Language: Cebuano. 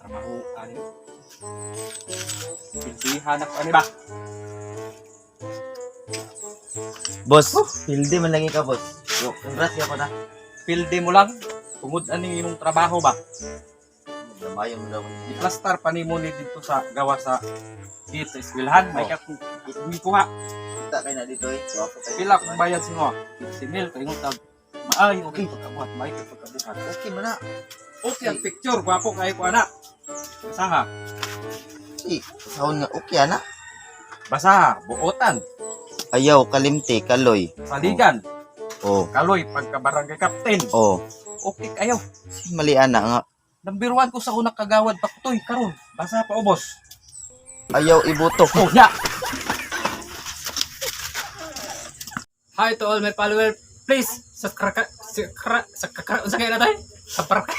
Trabaho ani. Pildihan ako ani ba? Boss, pildi man lagi ka, boss. Yo, congrats ka pa na. Pildi mo lang tungod ani imong trabaho ba? Lamayon mo daw. I-plaster pa nimo ni dito sa gawa sa gate sa eskwelahan. May Oh. ka kuha. Kita kay na dito eh. Wapo kayo. Pila kung bayad sa mo? 15 mil kay tag maayo kay pagkabuhat, maayo kay pagkabuhat. Okay man na. Okay ang picture, gwapo kayo ko anak. Basaha, Eh, sahon nga okay ana. basaha, buotan, Ayaw kalimti kaloy. saligan, Oh, kaloy pagka barangay captain. oh. Okay kayo. Mali ana nga. Number 1 ko sa unang kagawad paktoy karon. Basa pa ubos. Ayaw ibuto. Oh, nya. Hi to all my followers. Please subscribe, subscribe, subscribe, unsa kay na tayo? Subscribe.